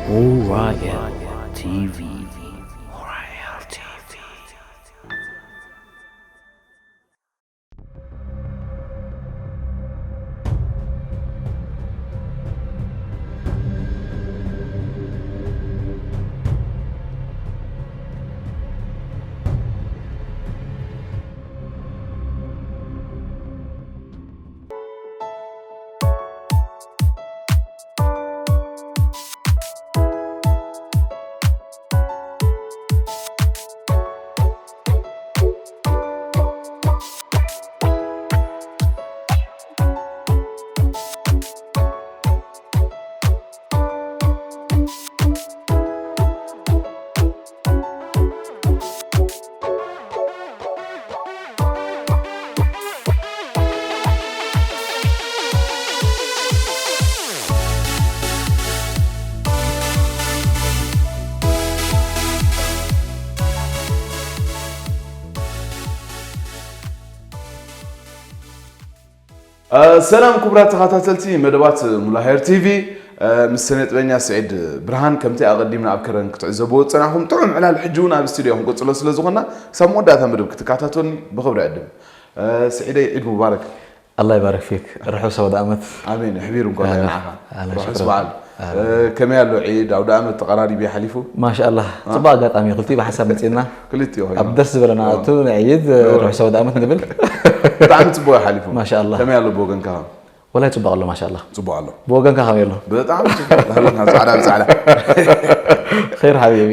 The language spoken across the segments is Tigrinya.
Orion T V. Orion T V. ሰላም ክቡራት ተኸታተልቲ መደባት ሙላሄር ቲቪ፣ ምስ ስነ ጥበኛ ስዒድ ብርሃን ከምቲ ኣቐዲምና ኣብ ከረን ክትዕዘብዎ ዝጸናሕኩም ጥዑም ዕላል ሕጂ እውን ኣብ ስቱድዮ ክንቅጽሎ ስለ ዝኾንና ክሳብ መወዳእታ መደብ ክትከታተሉኒ ብኽብሪ ዕድም። ስዒደይ ዒድ ሙባረክ። الله يبارك فيك. ርሑስ ኣውደ ዓመት። ኣሜን። ኣሕቢሩ እንኳን ኣህለን፣ ንዓኻ። ኣህለን፣ ርሑስ ሽክራን። በዓል። ኣህለን። ከመይ ኣሎ ዒድ? ኣውደ ዓመት ተቐራሪቡ እዩ ሓሊፉ? ማሻኣላህ። ጽቡቕ ኣጋጣሚ ክልቲኡ ብሓንሳብ መጺእና። ክልቲኡ ኮይና። ኣብ ደስ ዝበለና እቱ ንዕይድ ርሑስ ኣውደ ዓመት ንብል። ብጣዕሚ ጽቡቕ እዩ ሓሊፉ። ማሻኣላህ። ከመይ ኣሎ ብወገንካ? ወላይ ጽቡቕ ኣሎ ማሻኣላህ። ጽቡቕ ኣሎ። ብወገንካ ከመይ ኣሎ? ብጣዕሚ ጽቡቕ። ኣህለን፣ ጻዕዳ ብጻዕዳ። ኸይር ሓቢቢ።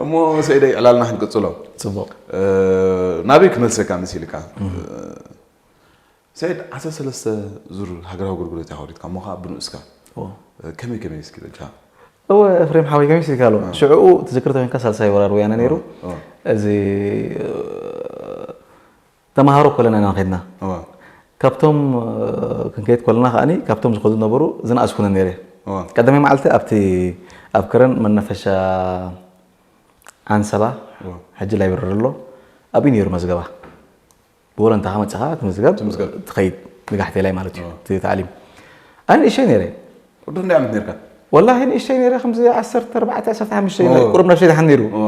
እሞ ሰይደይ ዕላልና ክንቅጽሎ። ጽቡቕ። ናበይ ክመልሰካ መሲልካ? ሰይድ፣ ዓሰርተ ሰለስተ ዙር ሃገራዊ ኣገልግሎት ኢኻ ወሪድካ፣ እሞ ኸዓ ብንኡስካ። እዎ። ከመይ ከመይ እስኪ በጃ? እወ፣ ኤፍሬም ሓወይ፣ ከመይ ኢልካ ኣሎ? ሽዕኡ ትዝክር ተኮይንካ ሳልሳይ ወራር ወያነ ነይሩ። እዎ። እዚ፣ ተማሃሮ ኮለና ኢና ኸድና። እዎ። ካብቶም፣ ክንከይድ ኮለና ከዓኒ፣ ካብቶም ዝኸዱ ነበሩ፣ ዝነኣስኩ ነይረ። እዎ። ቀዳማይ መዓልቲ ኣብቲ፣ ኣብ ከረን መናፈሻ ዓንሰባ፣ እዎ። ሕጂ ላይብረሪ ኣሎ፣ ኣብኡ ነይሩ መዝገባ። ብወለንታኻ መጺኻ ትምዝገብ፣ ትምዝገብ። ትኸይድ ንጋሕቴላይ ማለት እዩ፣ እዎ። እቲ ታዕሊም። ኣነ ንእሽተይ ነይረ። ወዲ ክንደይ ዓመት ነይርካ? ወላሂ ንእሽተይ ነይረ፣ ከምዚ ዓሰርተ ኣርባዕተ፣ ዓሰርተ ሓሙሽተ እዎ። ቁሩብ ነብሰይ ደሓን ነይሩ። እዎ።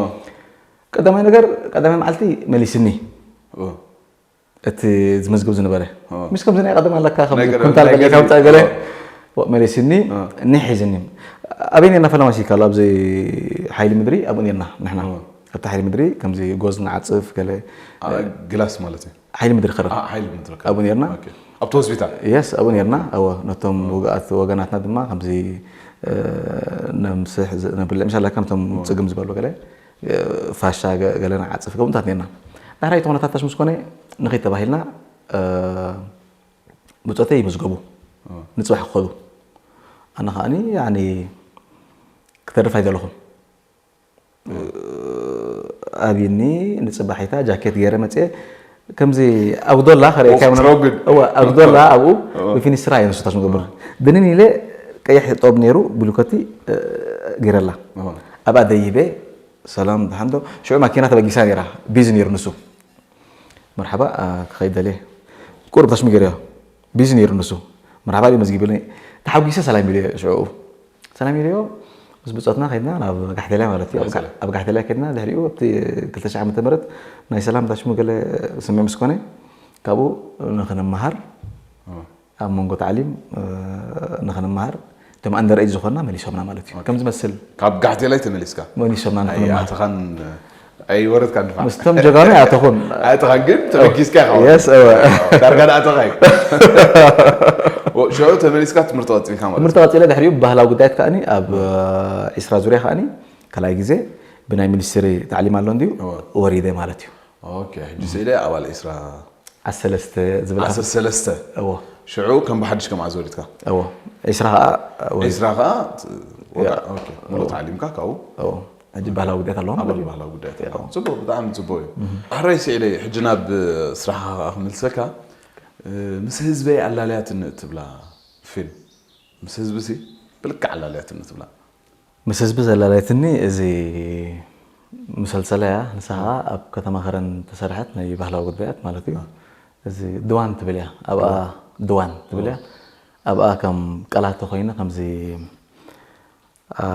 ቀዳማይ ነገር፣ ቀዳማይ መዓልቲ መሊስኒ። እዎ። እቲ ዝመዝግብ ዝነበረ። እዎ። ምስ ከምዚ ናይ ቀደም ኣለካ፣ ከምዚ ናይ ገለ-፣ ኩንታል ናይ ገለ ገለ-፣ ከምጻእ ገለ። እዎ። ዎ፣ መሊስኒ፣ እዎ። እኒ ሒዝኒ። ኣበይ ነርና ፈለማ ሲካሎ፣ ኣብዚ ሓይሊ ምድሪ፣ ኣብኡ ነርና፣ ንሕና። እዎ። ኣብቲ ሓይሊ ምድሪ፣ ከምዚ ጎዝ ንዓጽፍ፣ ገለ። ኣ፣ ግላስ ማለት እዩ። ሓይሊ ምድሪ ከረን። ኣ፣ ሓይሊ ምድሪ ከረን። ኣብኡ ነርና። ኦኬ። ኣብቲ ሆስፒታል? የስ፣ ኣብኡ ነርና። እዎ፣ ነቶም እዎ። ውግኣት ወገናትና ድማ፣ ከምዚ፣ እ፣ ነምስሕ፣ ዝ-፣ ነብልዕ፣ ምሻ ኣለካ፣ ነቶም እዎ። ጽግም ዝበሉ ገለ፣ እ፣ ፋሻ ገ-፣ ገለ ንዓጽፍ፣ ከምኡታት ነርና። ዳሕራይ እቲ ኩነታት ታሽ ምስ ኮነ፣ ንኸይድ ተባሂልና፣ እ፣ ብጾተይ ይምዝገቡ። እዎ። ንጽባሕ ክኸዱ። ኣነ ከኣኒ፣ ያኒ፣ ክተርፍ ኣይደለኹን። ኣብኒ ንጽባሒታ ጃኬት ገይረ መጽየ። ከምዚ ኣጉዶላ ከርእየካ ኦፍ፣ ምናምን። ትረጉድ። እወ፣ ኣጉዶላ ኣብኡ እወ። ብፊኒስትራ እየ ንሱ ታሽ ምገብር። እወ። ድንን ኢለ ቀይሕ ጦብ ነይሩ፣ ብሉኮቲ፣ እ፣ ገይረላ። እወ። ኣብኣ ደይበ፣ ሰላም፣ ደሓን ዶ? ሽዑ ማኪና ተበጊሳ ነይራ፣ ቢዚ ነይሩ ንሱ። መርሓባ፣ ኣ፣ ክኸይድ ደልየ። ቁሩብ ታሽ ምገርዮ። ቢዚ ነይሩ ንሱ። መርሓባ ድዩ መዝጊብልኒ? ተሓጒሰ ሰላም ኢለዮ ሽዑ። ሰላም ኢለዮ። ምስ ብጾትና ከይድና ናብ ጋሕቴላይ ማለት እዩ። ኣብ ጋ-፣ ጋሕቴላይ። ኣብ ጋሕቴላይ ከይድና ድሕሪኡ ኣብቲ ክልተ ሽሕ ዓመተ ምህረት ናይ ሰላም ታሽሙ ገለ ስምዕ ምስ ኮነ ካብኡ ንኽንመሃር እዎ። ኣብ መንጎ ታዕሊም፣ እ፣ ንኽንመሃር እቶም ኣንደር ኤጅ ዝኾንና መሊሶምና ማለት እዩ። ኦኬ። ከም ዝመስል ካብ ጋሕቴላይ ተመሊስካ? መሊሶምና ኣይ፣ ንኽንመሃር። ኣተኻን ኣይወረድካን ድፋዕ? ምስቶም ጀጋኑ ኣይኣተኹን። ኣይኣተኻን ግን ተበጊስካ ኢኻ የስ፣ እወ። ዳርጋ ንኣተኻ እዩ። ወ-፣ ሽዑ ተመሊስካ ትምህርቲ ቀጺልካ ማለት ትምህርቲ እዩ። ቀጺለ ድሕሪኡ ብባህላዊ ጉዳያት ከኣኒ ኣብ፣ እ፣ ዒስራ ዙርያ ከኣኒ ካልኣይ ግዜ ብናይ ሚኒስትሪ ታዕሊም ኣሎ እንድዩ እወ። ወሪደ ማለት እዩ። ኦኬ፣ ሕጂ ስኢለ ኣባል ዒስራ ዓሰርተ ሰለስተ ዝብል ዓሰርተ ሰለስተ። እዎ። ሽዑ ከም ብሓድሽ ከም ኣዘወሪድካ? እዎ። ዒስራ ኸኣ፣ እዎ። ዒስራ ኸኣ ት-፣ ወግዕ፣ ያ። ኦኬ፣ ሙሉእ እዎ። ተዓሊምካ ካብኡ? እዎ። ሕጂ ባህላዊ ጉዳያት ኣለዎ ኣብ ማለት እዩ። ባህላዊ ጉዳያት እዎ። ኣለዎ። ጽቡቕ፣ ብጣዕሚ ጽቡቕ እዩ። እህ። ሕራይ ስኢለ፣ ሕጂ ናብ ስራሕኻ ኸኣ ክምልሰካ፣ እ፣ ምስ ህዝበይ ኣላልያትኒ እትብላ ፊልም፣ ምስ ህዝብሲ ብልክዕ ኣላልያትኒ እትብላ? ምስ ህዝቢ ዘላልያትኒ እዚ መሰልሰላ እያ። ንሳ ኸዓ ኣብ ከተማ ከረን ተሰርሐት ናይ ባህላዊ ጉዳያት ማለት እዩ። እዚ ድዋን ትብል እያ። ኣብኣ ድዋን ትብል እያ። ኣብኣ ከም ቀላቶ ኮይነ ከምዚ፣ አ፣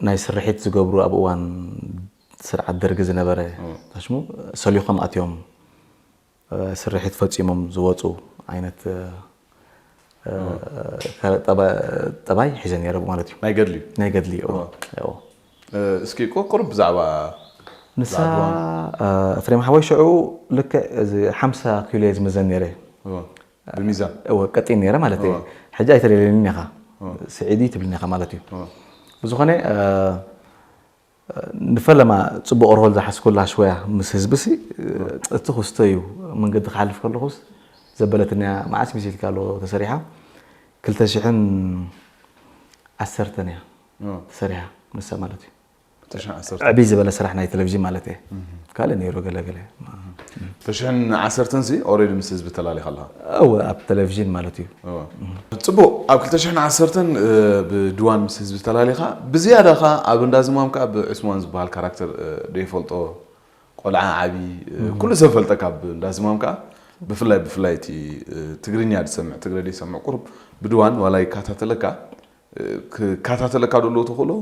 ናይ ስርሒት ዝገብሩ ኣብ እዋን ስርዓት ደርጊ ዝነበረ ታሽሙ ሰሊኾም ኣትዮም፣ እ፣ ስርሒት ፈጺሞም ዝወጹ ዓይነት፣ እ፣ እ፣ እ። ጠባ-፣ ጠባይ ሒዘ ነይረ ማለት እዩ። ናይ ገድሊ እዩ። ናይ ገድሊ እዩ። እዎ። እዎ። እ፣ እስኪ ቁ-፣ ቁሩብ ብዛዕባ ንሳ፣ ብዛዕባ ድዋን። እ፣ ኤፍሬም ሓወይ ሽዑ ልክዕ እዚ ሓምሳ ኪሎ እየ ዝምዘን ነይረ። እዎ። ብሚዛን። እዎ፣ ቀጢን ነይረ ማለት እዩ። እዎ። ሕጂ ኣይተለለየንን ኢኻ። እዎ። ስዒዲ ትብልኒ ኢኻ ማለት እዩ። እዎ። ብዝኾነ፣ እ፣ ንፈለማ ጽቡቕ ሮል ዝሓዝኩላ ሽወያ ምስ ህዝብሲ፣ እቲ ክስቶ እዩ፣ መንገዲ ክሓልፍ ከለኹስ ዘበለትንያ መዓስ ሚስ ኢልካ ኣሎ ተሰሪሓ፣ ክልተ ሽሕን ዓሰርተን እያ ኦ። ተሰሪሓ ንሳ ማለት እዩ። ክልተ ሽሕን ዓሰርተ። ዕብይ ዝበለ ስራሕ ናይ ቴሌቪዥን ማለት እየ። እህ። ካልእ ነይሩ ገለ ገለ። ክልተ ሽሕን ዓሰርተን ሲ ኦልሬዲ ምስ ህዝቢ ተላሊኻ ኣለኻ? እወ፣ ኣብ ቴሌቪዥን ማለት እዩ። እወ። ጽቡቕ፣ ኣብ ክልተ ሽሕን ዓሰርተን፣ እ፣ ብድዋን ምስ ህዝቢ ተላሊኻ፣ ብዝያዳ ኸኣ ኣብ እንዳ ዝማም ከኣ ብዕስማን ዝበሃል ካራክተር፣ እ፣ ዶ ይፈልጦ? ቆልዓ ዓቢ፣ እ፣ እህ። ኩሉ ሰብ ፈልጠካ ኣብ እንዳ ዝማም ከኣ፣ ብፍላይ፣ ብፍላይ እቲ፣ እ፣ ትግርኛ ዝሰምዕ፣ ትግረ ዘይሰምዕ ቁሩብ ብድዋን ዋላ ይከታተለካ፣ እ፣ ክከታተለካ ዶ ኣለዎ ተኽእሎ፣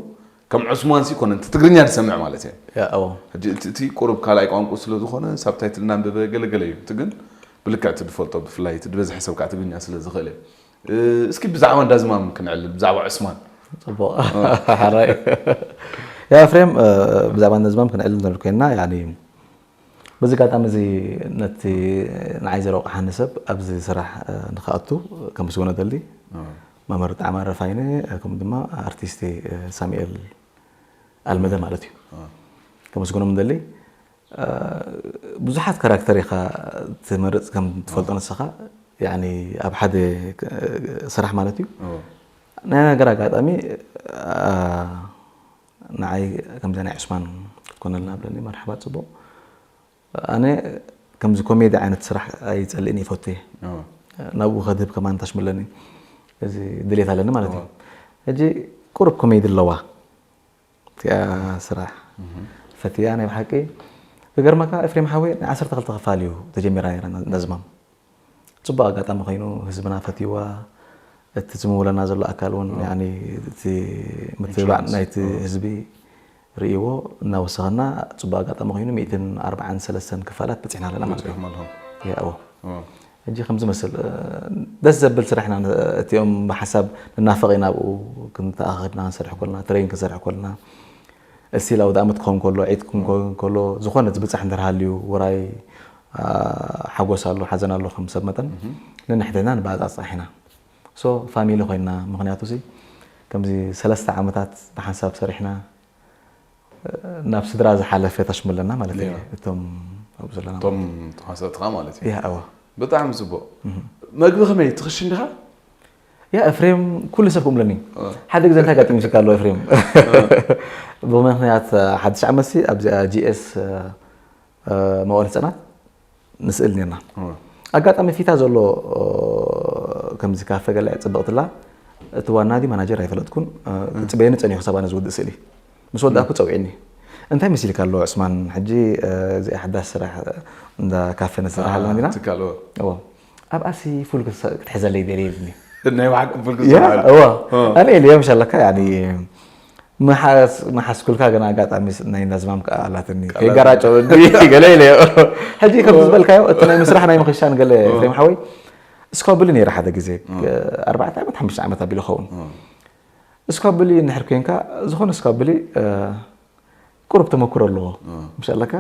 ከም ዑስማን ሲ ኮነ፣ እቲ ትግርኛ ዝሰምዕ ማለት እየ። ያ፣ እዎ። ሕጂ እቲ፣ እቲ ቁሩብ ካልኣይ ቋንቋ ስለ ዝኾነ፣ ሳብታይትል እናንበበ ገለ ገለ እዩ። እቲ ግን ብልክዕ እቲ ዝፈልጦ፣ ብፍላይ እቲ ዝበዝሐ ሰብ ከኣ ትግርኛ ስለ ዝኽእል እዩ። እ፣ እስኪ ብዛዕባ እንዳ ዝማም ክንዕልል፣ ብዛዕባ ዑስማን። ጽቡቕ። እ። ሓራይ። ያ፣ ኤፍሬም፣ እ፣ ብዛዕባ እንዳ ዝማም ክንዕልል እንተልኩ ኮይንና፣ ያኒ፣ በዚ ኣጋጣሚ እዚ ነቲ ንዓይ ዘረቑሓኒ ሰብ ኣብዚ ስራሕ፣ እ፣ ንኽኣቱ ከመስግኖ እደሊ። እ። መምህር ጣዕማ ረፋይነ፣ እ፣ ከምኡ ድማ ኣርቲስቲ፣ እ፣ ሳሙኤል ኣልመደ ማለት እዩ። እ። ከመስግኖም እደሊ። እ፣ ብዙሓት ካራክተር ኢኻ ትመርጽ ከም ትፈልጦ እ። ንስኻ፣ ያኒ ኣብ ሓደ ክ-፣ ስራሕ ማለት እዩ። እ። ናይ ነገር ኣጋጣሚ፣ እ፣ ንዓይ ከምዚ ናይ ዑስማን ክትኮነልና ብለኒ፣ መርሓባ፣ ጽቡቕ። ኣነ ከምዚ ኮሜዲ ዓይነት ስራሕ ኣይጸልእን፣ ይፈቱ እየ። እወ። ናብኡ ከድህብ ከማን ታሽሙ ኣለኒ። እዚ ድሌት ኣለኒ ማለት እዩ። እወ። ሕጂ ቁሩብ ኮሜዲ ኣለዋ እቲኣ ስራሕ። እህ። ፈትያ ናይ ብሓቂ። ክገርመካ ኤፍሬም ሓወይ፣ ናይ ዓሰርተ ክልተ ክፋል እዩ ተጀሚራ ነይራ፣ እንዳ ዝማም። ጽቡቕ ኣጋጣሚ ኮይኑ ህዝብና ፈትይዋ፣ እቲ ዝምውለና ዘሎ ኣካል እውን፣ ኦ። ያኒ፣ እቲ ምትብባዕ ኢንሹራንስ። ናይቲ ኦ። ህዝቢ ርእይዎ እናወሰኸና፣ ጽቡቕ ኣጋጣሚ ኮይኑ ሚእትን ኣርባዓን ሰለስተን ክፋላት በጺሕና ኣለና ማለት እዩ። በጺሕኩም ኣለኹም። ያ፣ እዎ። ኦ። ሕጂ ከም ዝመስል፣ እ፣ ደስ ዘብል ስራሕ ኢና ን-፣ እቲኦም ብሓሳብ ንናፈቕ ኢና፣ ኣብኡ ክንተኣኻኸብና ክንሰርሕ ከለና፣ ትሬን ክንሰርሕ ከለና፣ እስቲል ኣውደኣመት ክኸውን ከሎ፣ ዒድ ክኸውን ከሎ፣ ዝኾነ ዝብጻሕ እንድሕር ሃልዩ፣ ውራይ፣ ኣ፣ ሓጎስ ኣሎ፣ ሓዘን ኣሎ፣ ከም ሰብ መጠን፣ እህ። ነንሕድሕድና ንበጻጻሕ ኢና። ሶ፣ ፋሚሊ ኮይንና፣ ምኽንያቱ ሲ፣ ከምዚ ሰለስተ ዓመታት ብሓንሳብ ሰሪሕና፣ ናብ ስድራ ዝሓለፈ ታሽሙ ኣለና ማለት እዩ። ያ። እቶም ኣብኡ ዘለና እቶም ማለት እዩ። ተዋሳእትኻ ማለት እዩ። ያ፣ እወ። ብጣዕሚ ጽቡቕ። እህ። መግቢ ከመይ ትኽሽን ዲኻ? ያ፣ ኤፍሬም፣ ኩሉ ሰብ ከምኡ ኢሉኒ። እ። ሓደ ግዜ እንታይ ኣጋጢሙ ሲካ ኣሎ፣ ኤፍሬም? እ። ብምኽንያት፣ እ፣ ሓድሽ ዓመት ሲ ኣብዚኣ ጂ ኤስ፣ እ፣ እ፣ መዋእለ ህጻናት ንስእል ኔርና። እ። ኣጋጣሚ ፊታ ዘሎ፣ እ፣ ከምዚ ካፈ ገለ ጽብቕትላ፣ እቲ ዋና ድዩ ማናጀር ኣይፈለጥኩን፣ እ፣ እ። ክጽበየኒ ጸኒሑ ክሳብ ኣነ ዝውድእ ስእሊ። ምስ ወዳእኩ እ። ጸዊዕኒ። "እንታይ መሲልካ ኣሎ ዑስማን? ሕጂ፣ እ፣ እዚኣ ሓዳሽ ስራሕ፣ እ፣ እንዳ ካፈ ንሰርሕ ኣለና ዲና?" ትካል፣ እወ። እወ። ኣብኣሲ ፉል ክትሰ-፣ ክትሕዘለይ ደልየ ኢሉኒ። ናይ ብሓቂ ፉል ያ፣ ክትሰርሓሉ። እወ። እ። ኣነ ኢለዮ፣ "ምሽ ኣለካ፣ ያኒ፣ ምሓስ-፣ ምሓስኩልካ፣ ገና ኣጋጣሚ ስ-፣ ናይ እንዳዝማም ከኣ ኣላትኒ። ቀላል። ከይጋራጨወኒ ገለ" ኢለዮ። ሕጂ ከምቲ እ። ዝበልካዮ፣ እቲ ናይ ምስራሕ ናይ ምኽሻን ገለ፣ እ። ኤፍሬም ሓወይ፣ እስካብሊ ነይረ ሓደ ግዜ፣ እ። ኣርባዕተ ዓመት፣ ሓሙሽተ ዓመት ኣቢሉ ይኸውን። እ። እስካብሊ እንድሕር ኮንካ፣ ዝኾነ እስካብሊ፣ እ፣ ቁሩብ ተመኩሮ ኣለዎ። እ። ምሽ ኣለካ?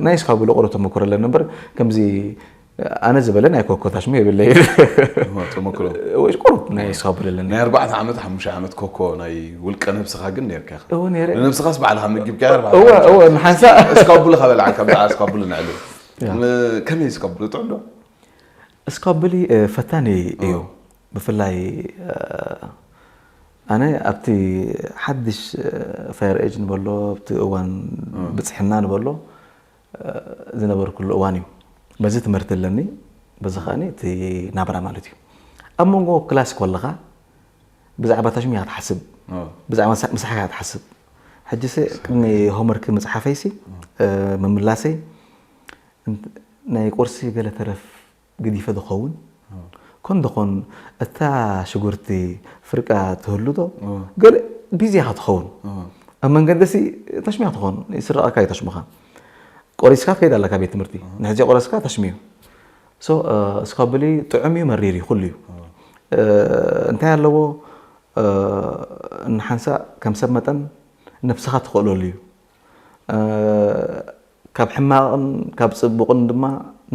ናይ እስካብሊ ቁሩብ ተመኩሮ ኣለኒ እምበር፣ ከምዚ ኣነ ዝበለ ናይ ኮኮ ታሽሙ የብለይ። እ፣ ተመኩሮ። ወይ ቁሩብ ናይ እስካብሊ ኣለኒ። ናይ ኣርባዕተ ዓመት፣ ሓሙሽተ ዓመት ኮኮ ናይ ውልቀ ነብስኻ ግን ነርካ ኢኻ። እወ፣ ነይረ። ንነብስኻስ ባዕልኻ መጊብካ ኣርባዕተ እወ፣ ዓመት። እወ፣ ንሓንሳእ። እስካብሊ ከበልዓካ፣ ብዛዕባ እስካብሊ ንዕልል። ያ። ም-፣ ከመይ እስካብሊ ጥዑም ዶ? እስካብሊ፣ እ፣ ፈታኒ እዩ። ኦ። ብፍላይ፣ እ፣ ኣነ ኣብቲ ሓድሽ፣ እ፣ ፋየር ኤጅ ንበሎ፣ ኣብቲ እዋን ኦ። ብጽሕና ንበሎ፣ እ፣ ዝነበርኩሉ እዋን እዩ። በዚ ትምህርቲ ኣለኒ፣ በዚ ከኣኒ እቲ ናብራ ማለት እዩ። ኣብ መንጎ ክላስ ከለኻ ብዛዕባ ታሽሙ እያ ትሓስብ። ኦ። ብዛዕባ ምሳ-፣ ምሳሕካ እያ ትሓስብ። ሕጂ ሲ ቅድሚ ሆምወርክ ምጽሓፈይሲ ምምላሰይ ናይ ቁርሲ ገለ ተረፍ ገዲፈ ዝኸውን ኮን ደኾን እታ ሽጉርቲ ፍርቃ ትህሉ ዶ? ገለ ቢዚ ኢኻ ትኸውን። ኣብ መንገዲ ሲ ተሽሚኻ ትኸውን፣ ይስረቐካ እዩ ተሽምኻ። ቆሪስካ ትከይድ ኣለካ ቤት ትምህርቲ። ንሕዚ ቆረስካ ተሽሚዩ። ሶ እስካብሊ ጥዑም እዩ፣ መሪር እዩ፣ ኩሉ እዩ። እንታይ ኣለዎ? ንሓንሳእ ከም ሰብ መጠን ነብስኻ ትኽእለሉ እዩ። ካብ ሕማቕን ካብ ጽቡቕን ድማ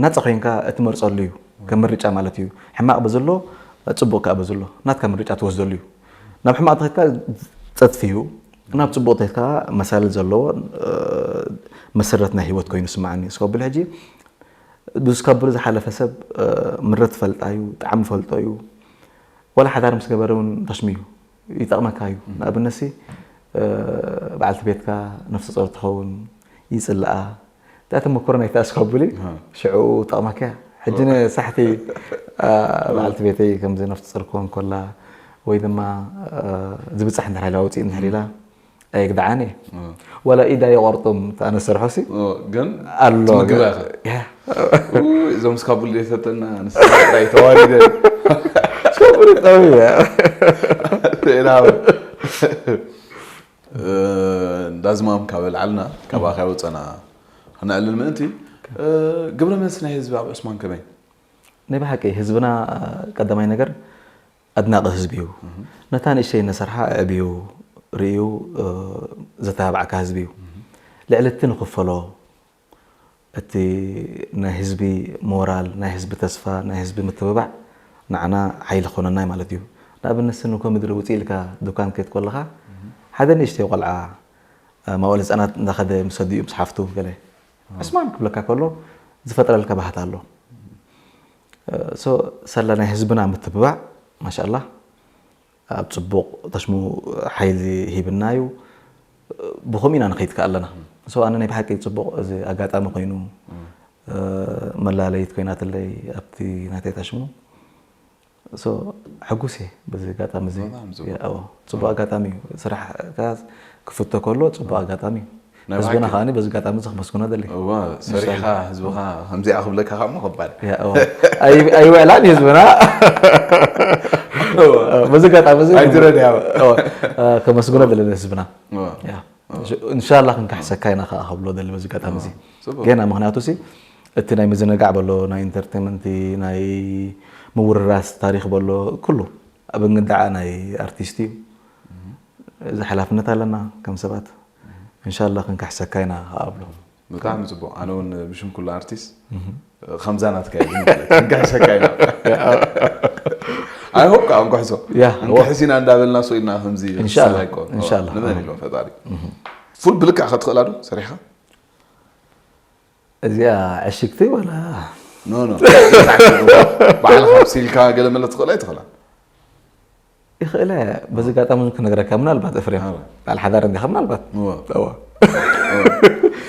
ናጻ ኮይንካ እትመርጸሉ እዩ። ከም ምርጫ ማለት እዩ። ሕማቕ በዘሎ ጽቡቕ ከኣ በዘሎ ናትካ ምርጫ ትወስደሉ እዩ። ናብ ሕማቕ ተኸድካ ጸድፊ እዩ። ናብ ጽቡቕ ተኸድካ መሳልል ዘለዎ መሰረት ናይ ህይወት ኮይኑ ስምዓኒ። እስካብሊ ሕጂ ብዝከብር ዝሓለፈ ሰብ ምረት ፈልጣ እዩ፣ ጣዕሚ ፈልጦ እዩ። ዋላ ሓዳር ምስ ገበረ እውን ተሽሚ እዩ፣ ይጠቕመካ እዩ። ንኣብነት ሲ በዓልቲ ቤትካ ነፍሰ ጾር ትኸውን፣ ይጽልኣ። እታ ተመክሮ ናይቲ ኣስካቡሊ ሽዑ ጠቕመካ እያ። ሕጂ ንሳሕቲ በዓልቲ ቤተይ ከምዚ ነፍሰ ጾር ክኾን ከላ ወይ ድማ ዝብጻሕ እንድሕር ኢላ ውጽእ እንድሕር ኢላ ኣይግድዓን እየ። ዋላ ኢዳ ይቆርጡም ኣነ ዝሰርሖ ሲ ግን ኣሎ ትምግባ ኢኻ። ያ። ኡ፣ እዞም እስካቡል ዘይሰጠና ንስና ጥራይ ተዋሪደ። ጸብሪ ጠብያ። ሌላ እንዳዝማም ካብ ኣልዓልና ካባኻ ወፀና ክነዕልል ምእንቲ ግብረ መልሲ ናይ ህዝቢ ኣብ ዑስማን ከመይ? ናይ ብሓቂ ህዝብና ቀዳማይ ነገር ኣድናቒ ህዝቢ እዩ። ነታ ንእሽተይ ነሰርሓ ኣዕብዩ ርእዩ ዘተባብዓካ ህዝቢ እዩ። ልዕሊ እቲ ንኽፈሎ እቲ ናይ ህዝቢ ሞራል፣ ናይ ህዝቢ ተስፋ፣ ናይ ህዝቢ ምትብባዕ ንዓና ሓይሊ ክኾነና እዩ ማለት እዩ። ንኣብነት ስኒ ኮምድሪ ውፅእ ኢልካ ዱካን ክትከይድ ከለኻ ሓደ ንእሽተይ ቆልዓ መዋእለ ህፃናት እንዳኸደ ምስ ኣዲኡ ምስ ሓፍቱ ገለ ዕስማን ክብለካ ከሎ ዝፈጥረልካ ባህታ ኣሎ። ሶ ሳላ ናይ ህዝብና ምትብባዕ ማሻኣላህ ኣብ ፅቡቕ ተሽሙ ሓይሊ ሂብና እዩ። ብኸምኡ ኢና ንኸይድ ከኣ ኣለና። ሶ ኣነ ናይ ብሓቂ ፅቡቕ እዚ ኣጋጣሚ ኮይኑ መላለይት ኮይናትለይ ኣብቲ ናተይ ተሽሙ። ሶ ሕጉስ እየ በዚ ኣጋጣሚ እዚ። በጣም ጽቡቕ። ያ፣ ኣዎ፣ ጽቡቕ ኣጋጣሚ እዩ። ስራሕ ከኣ ክፍቶ ከሎ ጽቡቕ ኣጋጣሚ እዩ። ናይ ህዝብና ብሓቂ። ከኣ በዚ ኣጋጣሚ እዚ ከመስግኖ ደሊ። እዋ፣ ሰሪሕካ ህዝብኻ ከምዚኣ ክብለካ ከኣ እሞ ከባድ። ያ፣ እዋ። ኣይ-፣ ኣይውዕላን ህዝብና። እዋ። በዚ ኣጋጣሚ እዚ ኣይትረድያ። እዋ፣ ከመስግኖ ደሊ ህዝብና። እዋ። ያ። እዋ። ኢንሻላህ ክንካሕሰካ ኢና ከኣ ክብሎ ደሊ በዚ ኣጋጣሚ እዚ። ጽቡቕ። ገና ምኽንያቱ ሲ እቲ ናይ ምዝንጋዕ በሎ፣ ናይ ኢንተርቴንመንት፣ ናይ ምውርራስ ታሪኽ በሎ፣ ኩሉ ኣብ እንግዳዓ ናይ ኣርቲስት እዩ። እዚ ሓላፍነት ኣለና ከም ሰባት። ኢንሻላህ ክንካሕሰካ ኢና ከኣ እብሎ። ብጣዕሚ ጽቡቕ። ኣነ እውን ብሽም ኩሉ ኣርቲስት ከምዛ ናትካ እዩ ዝምለስ። ክንካሕሰካ ኢና። I hope ከኣ ንክሕሶ። ያ፣ ክንክሕስ ኢና እንዳበልና ስቕ ኢልና ከምዚ ኢንሻላህ፣ ክሳራይ እኮ። ኢንሻላህ። ንመን ኢሎም ፈጣሪ። ፉል ብልክዕ ከ ትኽእላ ዶ ሰሪሕኻ? እዚኣ ዕሽግቲ ወላ? ኖ፣ ኖ። ባዕልኻ ኣብሲልካ ገለ መለ ትኽእላ ኣይትኽእላ? ይኽእለ። በዚ ኣጋጣሚ እውን ክነግረካ ምናልባት እፍሬም። ኣረ። በዓል ሓዳር እንዲኻ ምናልባት። እወ። እወ። እወ።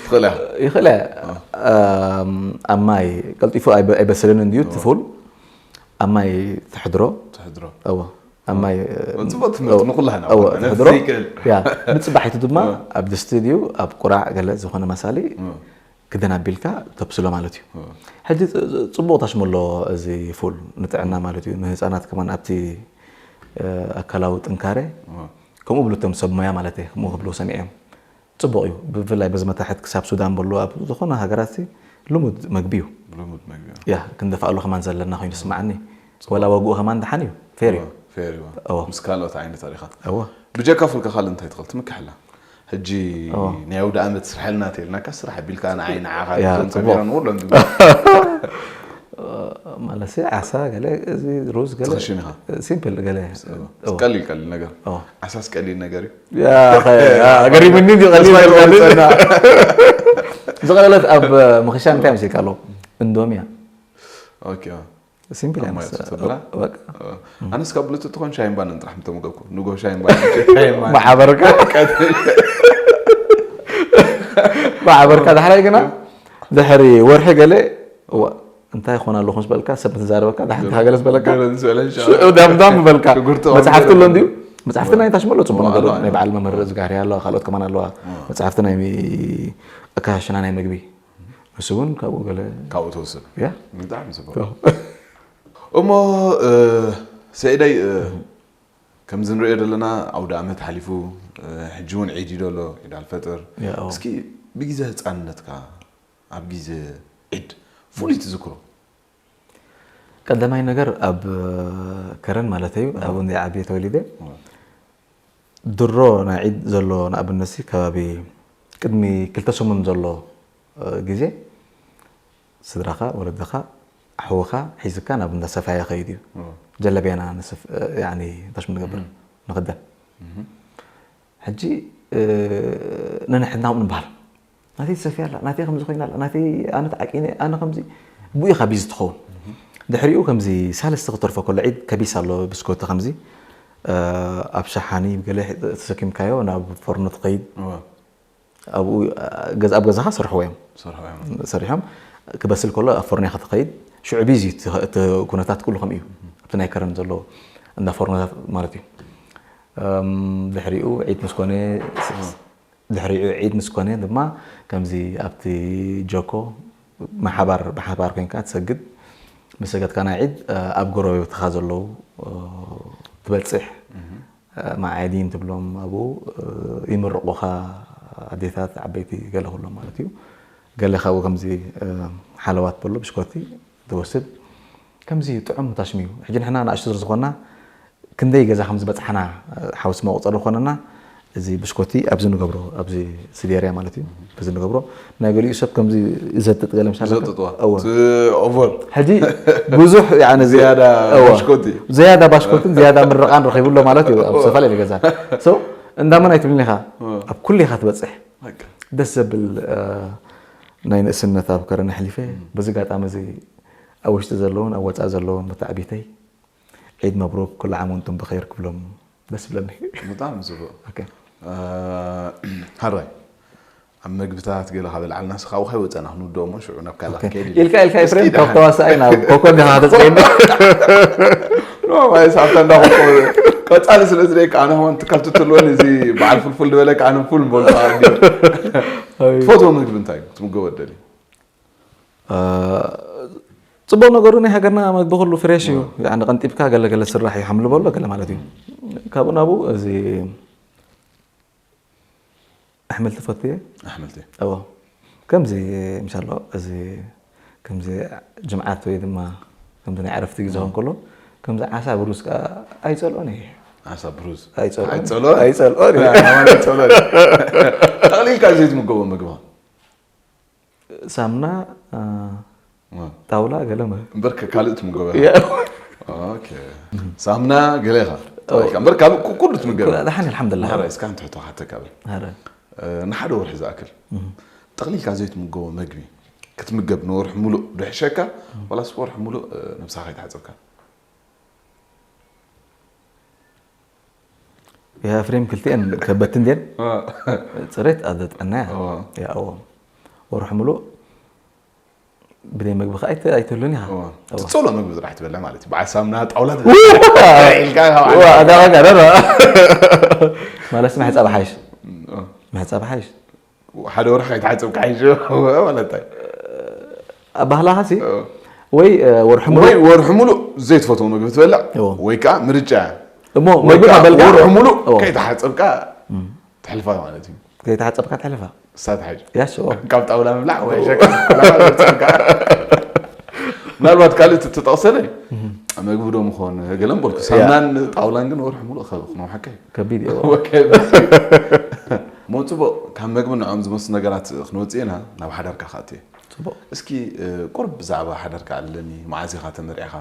ትኽእላ ኢኻ። ይኽእለ። እወ። ኣም፣ ኣብ ማይ ቀልጢፉ ኣይበ-፣ ኣይበስልን እንድዩ እወ። እቲ ፉል። ኣብ ማይ ትሕድሮ። ትሕድሮ። እወ። ኣብ ማይ፣ ጽቡቕ ትምህርቲ እወ። ንኹላህና እወ፣ እኮ። ትሕድሮ። ነፍሲ ይክእል። ያ፣ ንጽባሒቱ ድማ እወ። ኣብ ድስቲ ድዩ ኣብ ቁራዕ ገለ ዝኾነ መሳሊ እወ። ክደን ኣቢልካ ተብስሎ ማለት እዩ። እወ። ሕጂ ጽ-፣ ጽ-፣ ጽቡቕ ታሽሙ ኣሎ እዚ ፉል ንጥዕና ማለት እዩ። ንህጻናት ከማን ኣብቲ፣ እ፣ ኣካላዊ ጥንካሬ እወ። ከምኡ ብሉ እቶም ሰብ ሞያ ማለት እየ፣ ከምኡ ክብሉ ሰሚዐ እዮም። ጽቡቕ እዩ። ብፍላይ በዚ መታሕት ክሳብ ሱዳን በሎ ኣብ ዝኾነ ሃገራት ሲ ልሙድ መግቢ እዩ። ልሙድ መግቢ እዩ። ያ፣ ክንደፍኣሉ ከማን ዘለና ኮይኑ ይስምዓኒ። ጽቡቕ። ወላ ዋግኡ ከማን ደሓን እዩ፣ ፌር እዩ። እወ፣ ፌር እዩ። እወ። ምስ ካልኦት ዓይነት ኣሪኻ። እወ። ብጀካ ፉል ከ ካልእ እንታይ ትኽእል? ትምክሕላ። ሕጂ እወ። ናይ ኣውደ ኣመት ስርሐልና ተይልናካ ስራሕ ኣቢልካ ንዓይ ንዓኻ ያ፣ እዞም ጽቡቕ። ጸሚሮም ንኹሎም ዝብሉ። ማለት ሲ ዓሳ ገለ፣ እዚ ሩዝ ገለ፣ ትኽሽን ኢኻ። ሲምፕል ገለ። እወ። እወ። ቀሊል ቀሊል ነገር። እወ። ዓሳስ ቀሊል ነገር እዩ። ያ፣ ኸ-፣ ያ፣ ገሪሙኒ እንዲ ቀሊል ተስፋ ነገር። ይቆርጸና። ዝቐለለት ኣብ ምኽሻን እንታይ መሲልካ ኣሎ? እንዶሚ እያ። ኦኬ። ሲምፕል እያ ኣብ መስ-፣ ማለት ተብላ? በቃ። ኣነስ ካብ ብሉቱት ትኾን ሻሂን ባንን ጥራሕ ምተመገብኩ። ንጎ ሻሂን ባንን፣ ሻሂን ባንን። ማሕበርካ? ቀትሪ። ማሕበርካ ዳሕራይ ግና ድሕሪ ወርሒ ገለ፣ እዋ፣ እንታይ ይኾን ኣለኹ ምስ በልካ፣ ሰብ ምትዛረበካ፣ ዳሕንካ ገለ ምስ በለካ፣ ገለ ምስ በለ፣ ኢንሻላህ። ሽዑ ዳምዳም ምበልካ። ሽጉርቲ መጽሓፍ ቀሚሩ። ኩሎ እንድዩ። መጽሓፍቲ ናይ ታሽመሎ ጽቡቅ ነገር ናይ በዓል መምህር ዝጋርያ ኣለዋ፣ ካልኦት ከማን ኣለዋ። መጽሓፍቲ ናይ ኣካሽና ናይ መግቢ ንሱ እውን ካብኡ ገለ ካብኡ ትወስድ። ያ ብጣዕሚ ጽቡቅ። እሞ ሰይደይ፣ ከምዚ ንሪኦ ዘለና ኣውደ ኣመት ሓሊፉ፣ ሕጂ እውን ዒድ እዩ ዘሎ፣ ዒድ ኣልፈጥር። እስኪ ብግዜ ህፃንነትካ ኣብ ግዜ ዒድ ፍሉይ ትዝክሮ? ቀዳማይ ነገር ኣብ ከረን ማለት እዩ፣ ኣብኡ እንደ ዓብየ ተወሊደ። ድሮ ናይ ዒድ ዘሎ ንኣብነትሲ ከባቢ ቅድሚ ክልተ ሰሙን ዘሎ ግዜ ስድራኻ፣ ወለድኻ፣ ኣሕውኻ ሒዝካ ናብ እንዳ ሰፋያ ኸይድ እዩ። ጀለብያና ንስፍ ያኒ እንታይ ሽሙ ንገብር ንኽደን። ሕጂ ነንሕድና ንበሃል፣ ናተይ ትሰፍያ ኣላ፣ ናተይ ከምዚ ኮይና ኣላ፣ ናተይ ኣነ ተዓቂነ፣ ኣነ ከምዚ ብኡ ኢኻ ቢዚ ትኸውን። ድሕሪኡ ከምዚ ሳልስቲ ክተርፎ ከሎ ዒድ ከቢስ ኣሎ ብስኮቲ ከምዚ ኣብ ሸሓኒ ገለ ተሰኪምካዮ ናብ ፎርኖ ትኸይድ። ኣብኡ ገዛ ኣብ ገዛኻ ሰርሕዎ እዮም ሰርሖም ክበስል ከሎ ኣብ ፎርኖ ኢኻ ትኸይድ። ሽዑ ቢዚ እቲ ኩነታት ኩሉ ከምኡ እዩ ኣብቲ ናይ ከረን ዘሎ እንዳ ፎርኖታት ማለት እዩ። ድሕሪኡ ዒድ ምስ ኮነ ድሕሪኡ ዒድ ምስ ኮነ ድማ ከምዚ ኣብቲ ጆኮ ማሓባር ብሓባር ኮይንካ ትሰግድ። ምስ ሰገድካ ናይ ዒድ ኣብ ጎረቤትካ ዘለዉ ትበፅሕ መዓይዲን ትብሎም ኣብኡ ይምርቑኻ ኣዴታት ዓበይቲ ገለ ኩሎም ማለት እዩ። ገለ ካብኡ ከምዚ ሓለዋት በሎ ብሽኮቲ ትወስድ። ከምዚ ጥዑም ታሽሚ እዩ። ሕጂ ንሕና ንኣሽቱ ስለ ዝኾንና ክንደይ ገዛ ከም ዝበፅሓና ሓውሲ መቑፀሪ ኮነና። እዚ ብሽኮቲ ኣብዚ ንገብሮ ኣብዚ ስዴርያ ማለት እዩ እዚ ንገብሮ ናይ ገሊኡ ሰብ ከምዚ ይዘጥጥ ገለ ምሻ ኦቨር ሕጂ ብዙሕ ዝያዳ ባሽኮትን ዝያዳ ምርቃን ረኺቡ ኣሎ ማለት እዩ ኣብ ዝተፈላለዩ ገዛ እንዳመን ኣይትብልን ኢኻ ኣብ ኩሉ ኢኻ ትበፅሕ ደስ ዘብል ናይ ንእስነት ኣብ ከረን ኣሕሊፈ በዚ ጋጣሚ እዚ ኣብ ውሽጢ ዘለውን ኣብ ወፃኢ ዘለውን መተዓቢተይ ዒድ መብሩክ ኩሉ ዓም ወንቱም ብኸይር ክብሎም ደስ ብለኒ። ብጣዕሚ ጽቡቅ። ሐራይ ኣብ መግብታት ገለ ካበልዓልና ስኻቡ ከይወፀና ክንውድኦ እሞ ሽዑ ናብ ካልእ ክንከይድ ኢልና። ኢልካ ኢልካ ኤፍሬም ካብ ተዋሳኣይ ናብ ኮኮ እንዲኻ ተፅሪኒ። ኖ ማይ ሳብታ እንዳኾኮ ቀፃሊ ስለ ዝደይካ ኣነ ሆን ትካል ትትልወኒ እዚ በዓል ፍልፉል ዝበለካ ኣነ ፉል ንበልካ ትፈትዎ ምግቢ እንታይ እዩ ክትምገቦ ደሊ? ፅቡቅ ነገሩ ናይ ሃገርና መግቢ ኩሉ ፍሬሽ እዩ። ያኒ ቀንጢብካ ገለ ገለ ስራሕ እዩ ሓምሊ በሎ ገለ ማለት እዩ። ካብኡ ናብኡ እዚ ኣሕምልቲ ፈትየ ኣሕምልቲ እዎ ከምዚ ምሻሎ እዚ ከምዚ ጅምዓት ወይ ድማ ከምዚ ናይ ዕረፍቲ ግዜ ኾን ከሎ ከምዚ ዓሳ ብሩዝ ከዓ ኣይፀልኦን እየ። ዓሳ ብሩዝ ኣይፀልኦን ኣይፀልኦን እየ። ጠቕሊልካ ዘይትምገቦ ምግቢ ሳምና ጣውላ ገለ እምበር ካልእ ትምገበ ሳምና ገለ ኢኻ እምበር ካልእ ኩሉ ትምገበ ደሓን ኣልሓምዱላ እስካ ንትሕቶ ሓተካ በል ንሓደ ወርሒ ዝኣክል ጠቕሊልካ ዘይትምገቦ መግቢ ክትምገብ ንወርሒ ሙሉእ ድሕሸካ ዋላስ ወርሒ ሙሉእ ነብስኻ ከይተሓፀብካ ያ ኤፍሬም ክልቲኤን ከበድቲ እንድየን ፅሬት ኣብ ዘጥዕና እያ እዎ ወርሒ ሙሉእ ብደይ መግቢ ከዓ ኣይትህሉን ኢኻ ትፀሎ ምግቢ ጥራሕ ትበልዕ ማለት እዩ በዓል ሳምና ጣውላ ማለት መሕፀብ ሓይሽ መሕፀብ ሓይሽ ሓደ ወርሒ ከይተሓፀብካ ሓይሽ ማለት ኣባህላኻሲ ወይ ወርሒ ሙሉእ ወይ ወርሒ ሙሉእ ዘይትፈትዎ ምግቢ ትበልዕ ወይ ከዓ ምርጫ እሞ ምግቢ ካበልካ ወርሒ ሙሉእ ከይተሓፀብካ ትሕልፋ ማለት እዩ ከይተሓፀብካ ትሕልፋ እሳት ሓይሽ ያስ ካብ ጣውላ ምብላዕ ወይ ሸካ ምናልባት ካልእ ትጠቕሰለ መግቢ ዶ ምኾን ገለን በልኩ ሳምናን ጣውላን ግን ወርሒ ሙሉእ ክነውሓካ ከቢድ እዩ ሞ ፅቡቅ ካብ መግቢ ንዖም ዝመስሉ ነገራት ክንወፅእ ኢና ናብ ሓዳርካ ክኣት እየ ፅቡቅ እስኪ ቁርብ ብዛዕባ ሓዳርካ ኣለኒ መዓዝ ኢኻ ተመርዕኻ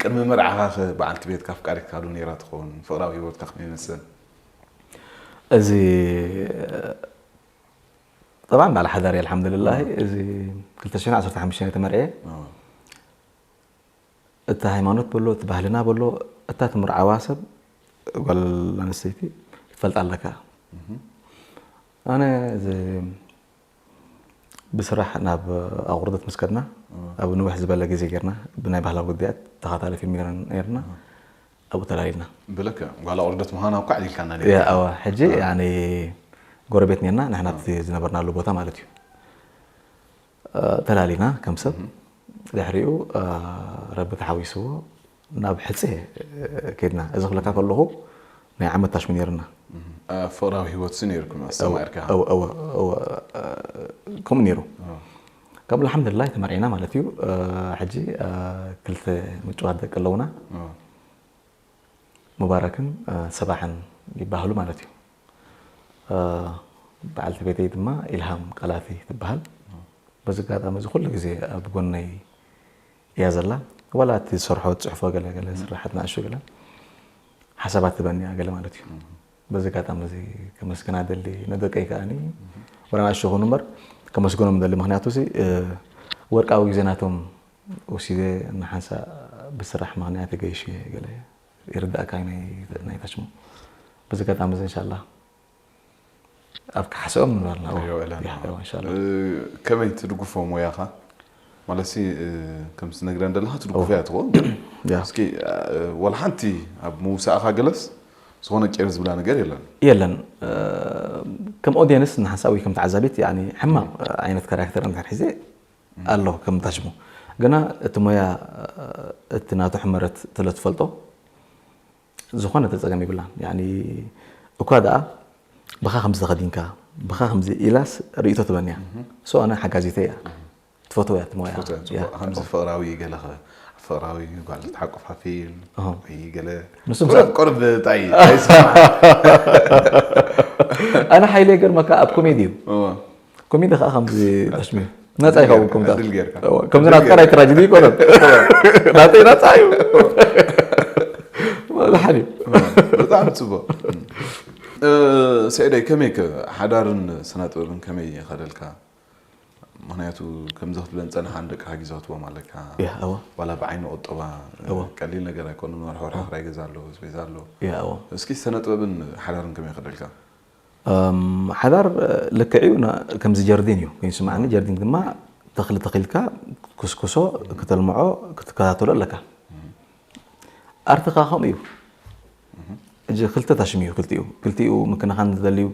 ቅድሚ መርዓኻ ከ በዓልቲ ቤትካ ኣፍቃሪትካ ዶ ነይራ ትኸውን ፍቅራዊ ህይወትካ ከመይ ይመስል እዚ طبعا ባለ ሓዳር እየ ኣልሓምዱልላህ እዚ ክልተ ሽሕን ዓሰርተ ሓሙሽተን እየ ተመርዕየ እቲ ሃይማኖት በሎ እቲ ባህልና በሎ እታ ትምርዓዋ ሰብ ጓል ኣንስተይቲ ክትፈልጣ ኣለካ ኣነ እዚ ብስራሕ ናብ ኣቑርደት ምስ ከድና ኣብ ንውሕ ዝበለ ግዜ ጌርና ብናይ ባህላዊ ጉዳያት ተኻታሊ ፊልም ጌርና ነርና ኣብኡ ተላሊልና። ብለከ ጓል ኣቑርደት ምዃና እኳ ኣዕሊልካና ያ ኣዋ ሕጂ ያኒ ጎረቤት ኔርና ንሕና እቲ ዝነበርናሉ ቦታ ማለት እዩ። ተላሊና ከም ሰብ ድሕሪኡ ረቢ ተሓዊስዎ ናብ ሕፀ ከድና። እዚ ክብለካ ከለኹ ናይ ዓመት ታሽሙ ነይርና። ፍቕራዊ ህይወት ሲ ነይርኩም ኣስተማርካ ከምኡ ነይሩ። ካብ ኣልሓምዱሊላህ ተመርዒና ማለት እዩ። ሕጂ ክልተ ምጭዋት ደቂ ኣለውና። ሙባረክን ሰባሕን ይበሃሉ ማለት እዩ። በዓልቲ ቤተይ ድማ ኢልሃም ቃላቲ ትበሃል። በዚ ኣጋጣሚ እዚ ኩሉ ግዜ ኣብ ጎነይ እያ ዘላ። ዋላ እቲ ዝሰርሖ ዝፅሕፎ ገለ ገለ ስራሓት ንኣሽቱ ገለ ሓሳባት ትበኒ እያ ገለ ማለት እዩ። በዚ ኣጋጣሚ እዚ ከመስግና ደሊ ንደቀይ ከኣኒ ወላ ንኣሽቱ ይኹኑ እምበር ከመስግኖም ደሊ። ምክንያቱ እዚ ወርቃዊ ግዜ ናቶም ወሲደ ንሓንሳ ብስራሕ ምክንያት ገይሽ ገለ ይርዳእካ ናይ ታሽሙ በዚ ኣጋጣሚ እዚ እንሻላ ኣብ ክሓስኦም ንብላልና ከመይ ትድግፎ ሞያኻ ማለት ከምስ ነግረን ደለኻ ትድግፎ እያ ትኾን እስኪ ወላ ሓንቲ ኣብ ምውሳእኻ ገለስ ዝኾነ ቄር ዝብላ ነገር የለን የለን። ከም ኦዲየንስ ንሓንሳብ ወይ ከም ተዓዛቢት ሕማቕ ዓይነት ካራክተር እንድሕር ሒዘ ኣሎ ከም ታሽሙ ግና እቲ ሞያ እቲ ናቱ ሕመረት ስለትፈልጦ ዝኾነ ተፀገም ይብላን። እኳ ደኣ ብኻ ከምዚ ተኸዲንካ ብኻ ከምዚ ኢላስ ርእይቶ ትበንያ። ሶ ኣነ ሓጋዚተ እያ ትፈትዎ እያ ትሞያ። ከምዚ ፍቕራዊ ገለኸ ፍቕራዊ ጓል ትሓቁፋ ፊልም ወይ ገለ ንሱ ቁርብ ቁርብ ጣይ ኣይስማዕ ኣነ ሓይለ ገርመካ ኣብ ኮሜዲ እዩ። ኮሜዲ ከዓ ከምዚ ተሽሚ ነፃ ይኸውን ከምዛ ዕድል ጌርካ ከምዚ ናትካ ናይ ትራጀዲ ይኮነን ናተይ ነፃ እዩ። ሓደ ብጣዕሚ ፅቡቅ። ስዒደይ ከመይ ከ ሓዳርን ስነ ጥበብን ከመይ ይኸደልካ? ምክንያቱ ከምዚ ክትብለን ፀንሓ ንደቅካ ግዜ ክትቦም ኣለካ። እዋ ዋላ ብዓይኒ ቁጠባ እዋ። ቀሊል ነገር ኣይኮነ። ወርሒ ወርሒ ክራይ ገዛ ኣሎ፣ ስቤዛ ኣሎ። እዋ እስኪ ስነ ጥበብን ሓዳርን ከመይ ይኸደልካ? ሓዳር ልክዕ እዩ። ከምዚ ጀርዲን እዩ ኮይኑ ስማዕኒ። ጀርዲን ድማ ተኽሊ ተኺልካ ክትኩስኩሶ፣ ክተልምዖ፣ ክትከታተሎ ኣለካ። ኣርትኻ ከምኡ እዩ። እጂ ክልተ ታሽም እዩ ክልቲኡ ክልቲኡ ምክንኻን ዝደልዩ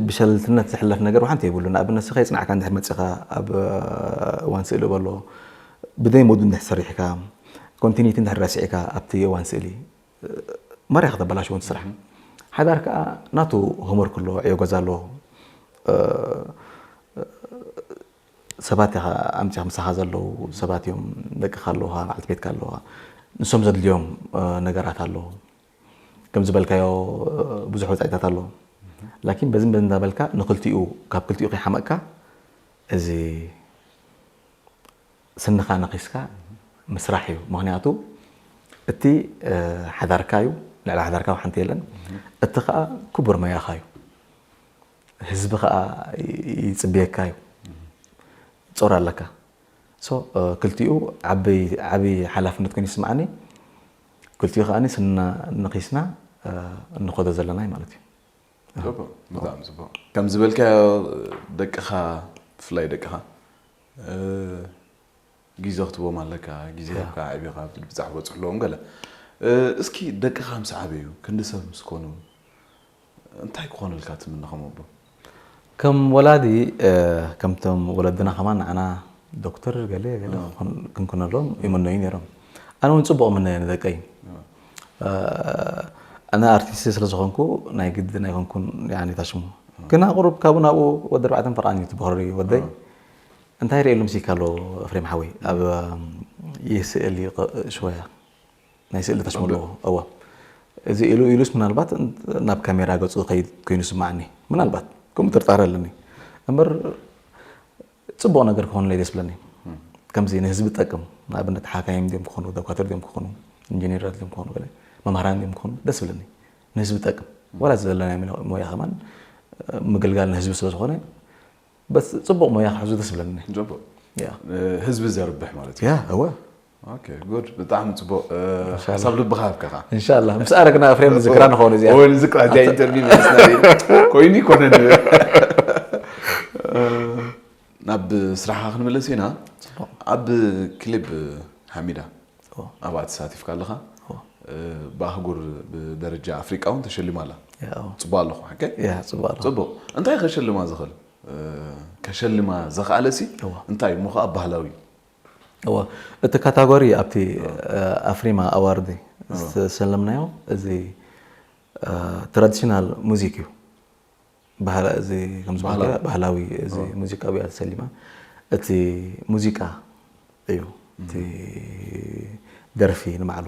ብሸለልትነት ዝሕለፍ ነገር ሓንቲ የብሉ። ንኣብነት ስኻ የፅናዕካ እንድሕር መፂኻ ኣብ እዋን ስእሊ በሎ ብደይ ሞዱ እንድሕር ሰሪሕካ ኮንቲኒቲ እንድሕር ረሲዕካ ኣብቲ እዋን ስእሊ ማርያ ከተበላሽዎ ስራሕ። ሓዳር ከዓ ናቱ ሆምወርክ ኣሎ፣ ዕዮ ገዛ ኣሎ። ሰባት ኢኻ ኣምፂኻ ምሳኻ ዘለዉ ሰባት እዮም። ደቅኻ ኣለውኻ፣ በዓልቲ ቤትካ ኣለውኻ። ንሶም ዘድልዮም ነገራት ኣለዉ። ከም ዝበልካዮ ብዙሕ ወፃኢታት ኣለዉ። ላኪን በዚ በዚ እንዳበልካ ንክልቲኡ ካብ ክልቲኡ ከይሓመቅካ እዚ ስንኻ ነኺስካ ምስራሕ እዩ። ምክንያቱ እቲ ሓዳርካ እዩ፣ ልዕሊ ሓዳርካ ሓንቲ የለን። እቲ ከዓ ክቡር መያኻ እዩ። ህዝቢ ከዓ ይፅብየካ እዩ። ፆር ኣለካ። ሶ ክልቲኡ ዓብይ ሓላፍነት ኮይኑ ይስማዓኒ። ክልቲኡ ከዓ ስንና ነኺስና እንኸዶ ዘለና እዩ ማለት እዩ። ብጣዕሚ ፅቡቅ ከም ዝበልካዮ ደቅኻ ብፍላይ ደቅኻ ግዜ ክትቦም ኣለካ ግዜ ካ ዕቢኻ ብብፃሕ በፅሕለዎም ገለ እስኪ ደቅኻ ምስ ዓበዩ ክንዲ ሰብ ምስ ኮኑ እንታይ ክኾኑልካ ትምነ ከም ኣቦ? ከም ወላዲ ከምቶም ወለድና ከማን ንዓና ዶክተር ገለ ገለ ክንኩነሎም ይምነዩ ነይሮም። ኣነ እውን ፅቡቅ ምነየ ንደቀይ። ኣነ ኣርቲስት ስለዝኾንኩ ናይ ግድን ኣይኮንኩን ያኒ ታሽሙ ግና ቁሩብ ካብኡ ናብኡ ወዲ ኣርባዕተን ፈርቓን እዩ ትበክሪ ወደይ። እንታይ ርእየሉ ምሲካ ኣሎ ፍሬም ሓወይ ኣብ ይህ ስእል ሽወያ ናይ ስእሊ ተሽሙ ኣለዎ። እዋ እዚ ኢሉ ኢሉስ ምናልባት ናብ ካሜራ ገፁ ዝኸይድ ኮይኑ ስማዕኒ ምናልባት ከምኡ ጥርጣረ ኣለኒ እምበር ፅቡቕ ነገር ክኾንለይ ደስ ብለኒ። ከምዚ ንህዝቢ ጠቅም ንኣብነት ሓካይም ድዮም ክኾኑ ዶኳተር ድዮም ክኾኑ ኢንጂኒራት ድዮም ክኾኑ ገለ መምሃራን ድዮም ክኾኑ ደስ ብለኒ። ንህዝቢ ጠቅም ዋላ ዘለናይ ሞያ ከማን ምግልጋል ንህዝቢ ስለዝኾነ በስ ፅቡቕ ሞያ ክሕዙ ደስ ብለኒ። ጀቦ ያ ህዝቢ ዘርብሕ ማለት እዩ። ያ እወ ኦኬ ጉድ ብጣዕሚ ፅቡቕ ሓሳብ ልብኻ ኣብካኻ እንሻላ ምስ ኣረግና ፍሬም ዝክራ ንኸውን እዚኣ ወይ ዝቅራ እዚኣ ኢንተርቪው መለስና ኮይኑ ይኮነ ናብ ስራሕኻ ክንመለስ ኢና። ኣብ ክሊፕ ሓሚዳ ኣብኣ ተሳቲፍካ ኣለኻ። ብኣህጉር ብደረጃ ኣፍሪቃ እውን ተሸሊማ ኣላ። ያው ጽቡቕ ኣለኹ ሓቀይ? ያ ጽቡቕ ኣሎ። ጽቡቕ። እንታይ ከሸልማ ዝኽእል? ከሸልማ ዘኽኣለሲ እዋ። እንታይ እሞ ኸኣ ባህላዊ? እዋ እቲ ካታጎሪ ኣብቲ ኣፍሪማ ኣዋርድ ዝተሰለምናዮ እዚ ትራዲሽናል ሙዚክ እዩ። ባህላ እዚ ከም ዝበልኩ ባህላዊ። ባህላዊ እዚ ሙዚቃ ብያ ተሰሊማ። እቲ ሙዚቃ እዩ እቲ ደርፊ ንባዕሉ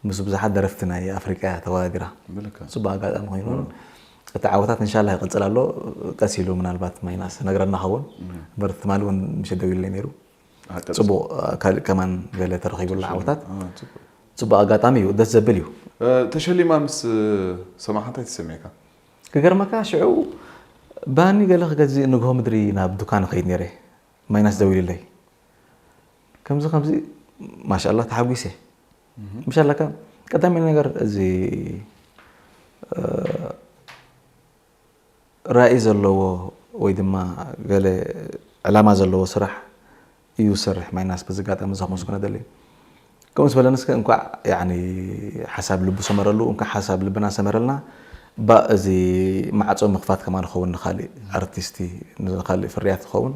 ምስ ብዙሓት ደረፍቲ ናይ ኣፍሪቃ ተወዳዲራ። ብልካ ጽቡቅ ኣጋጣሚ ኮይኑ እቲ ዓወታት እንሻላ ይቅጽል ኣሎ። ቀስ ኢሉ ምናልባት ማይናስ ነግረና ኸውን። በር ትማሊ እውን ምሸት ደዊልለይ ነይሩ። ጽቡቅ ካልእ ከማን ገለ ተረኺቡላ ዓወታት። ጽቡቅ ኣጋጣሚ እዩ፣ ደስ ዘብል እዩ። ተሸሊማ ምስ ሰማዕካ እንታይ ተሰሚዕካ? ክገርመካ ሽዑ ባኒ ገለ ክገዝእ ንግሆ ምድሪ ናብ ዱካን ኸይድ ነይረ። ማይናስ ደዊልለይ ከምዚ ከምዚ ማሻላ ተሓጒሰ። ምሻለካ ቀዳሚ ነገር እዚ ራእይ ዘለዎ ወይ ድማ ገለ ዕላማ ዘለዎ ስራሕ እዩ ዝሰርሕ ማይናስ። በዚ ኣጋጣሚ እዛ ከመስግኖ ደሊ። ከምኡ ዝበለንስ እንኳዕ ያኒ ሓሳብ ልቡ ሰመረሉ፣ እንኳዕ ሓሳብ ልብና ሰመረልና። ባ እዚ ማዕጾ ምኽፋት ከማን ኸውን ንኻሊእ ኣርቲስቲ ንኻሊእ ፍርያት ኸውን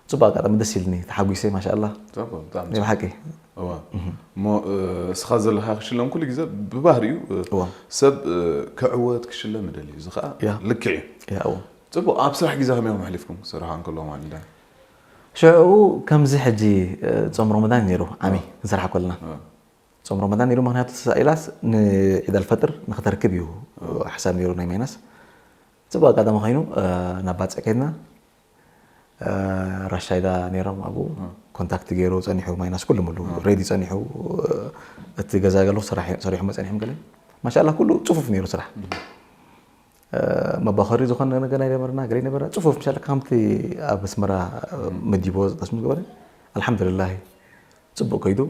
ጽቡቅ ኣጋጣሚ ደስ ኢልኒ ተሓጒሰ ማሻኣላ። ጽቡቅ፣ ብጣዕሚ ናይ ብሓቂ እዋ። እሞ እስኻ ዘለኻ ክሽለም ኩሉ ግዜ ብባህሪኡ እዋ። ሰብ ክዕወት ክሽለም ይደሊ እዩ። እዚ ከዓ ያ። ልክዕ እዩ። ያው ጽቡቅ፣ ኣብ ስራሕ ግዜ ከመይ ኢኹም ኣሕሊፍኩም? ስራሕ እንከሎ ማለት እንዳ ሽዑ ከምዚ ሕጂ ጾም ረመዳን ነይሩ ዓሚ ክንሰርሓ ከለና ጾም ረመዳን ነይሩ። ምክንያቱ ተሳኢላስ ንዒድ ኣልፈጥር ንክተርክብ እዩ ሓሳብ ነይሩ ናይ ማይናስ። ጽቡቅ ኣጋጣሚ ኮይኑ ናብ ባጽዕ ከድና ራሻይዳ ነይሮም ኣብኡ ኮንታክት ገይሩ ጸኒሑ ማይናስ ኩሉ ሙሉ ሬዲ ጸኒሑ እቲ ገዛ ገለ ሰሪሑ መጸኒሖም ገለ ማሻላ ኩሉ ጽፉፍ ነይሩ ስራሕ። መባኸሪ ዝኾነ ነገር ናይ ነበርና ገለ ነበረ ጽፉፍ ምሻለ ከምቲ ኣብ ኣስመራ መዲቦ ዝጠስሙ ገበረ። ኣልሓምዱሊላህ ጽቡቅ ከይዱ።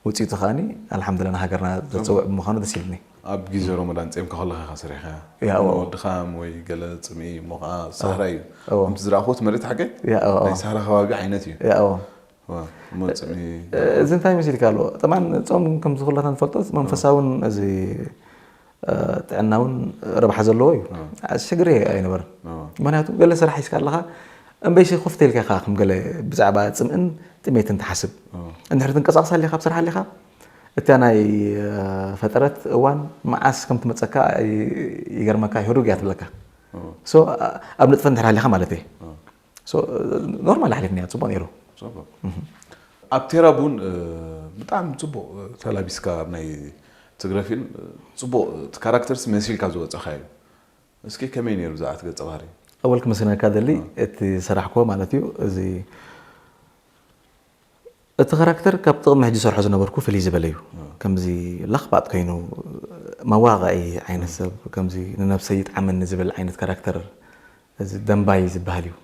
ውፅኢቱ ከዓኒ ኣልሓምዱሊላህ ንሃገርና ዘፅውዕ ብምዃኑ ደስ ኢልኒ። ኣብ ግዜ ረመዳን ጼምካ ከለኻ ኢኻ ሰሪሕካያ? ያ፣ እዎ። ድኻም ወይ ገለ ጽምኢ እሞ ከዓ ሳህራ እዩ። እዎ። ከምቲ ዝረኣኹዎ እቲ መሬት ሓቀይ ያ፣ እዎ። ናይ ሳህራ ከባቢ ዓይነት እዩ። ያ፣ እዎ። ዋ፣ እሞ ጽምኢ እዚ እንታይ መሲልካ ኣሎ? ጠማን ጾም ከም ዝኹላትና ንፈልጦ መንፈሳውን እዚ ጥዕናውን ረብሓ ዘለዎ እዩ። ሽግር ኣይነበረን። እዎ። ምክንያቱ ገለ ስራሕ ሒዝካ ኣለኻ እምበይሲ ኮፍ ተልካ ኢኻ ከም ገለ ብዛዕባ ጽምእን ጥሜትን ትሓስብ። እዎ። እንድሕር ትንቀሳቐስ ኣለኻ፣ ኣብ ስራሕ ኣለኻ፣ እታ ናይ ፈጠረት እዋን መዓስ ከም ትመጸካ ይገርመካ፣ ህሩግ እያ ትብለካ። እዎ። ሶ ኣብ ንጥፈት እንድሕር ሃሊኻ ማለት እየ። ሶ ኖርማል ሓሊፍናያ፣ ጽቡቕ ነይሩ። ጽቡቕ። ኣብ ቴራ ቡን ብጣዕሚ ጽቡቕ ተላቢስካ፣ ኣብ ናይ ትግረ ፊልም ጽቡቕ፣ እቲ ካራክተርስ መሲልካ ዝወጻኻ እዩ። እስኪ ከመይ ነይሩ ብዛዕባ እቲ ገጸ ባህሪ? ኣወል ክመስለካ ደሊ እቲ ሰራሕኮ ማለት እዩ። እዚ እቲ ካራክተር ካብ ጥቕሚ ሕጂ ሰርሖ ዝነበርኩ ፍልይ ዝበለ እዩ። ከምዚ ለኽባጥ ኮይኑ መዋቕዒ ዓይነት ሰብ፣ ከምዚ ንነብሰይ ይጥዓመኒ ዝብል ዓይነት ካራክተር፣ እዚ ደንባይ ዝበሃል እዩ።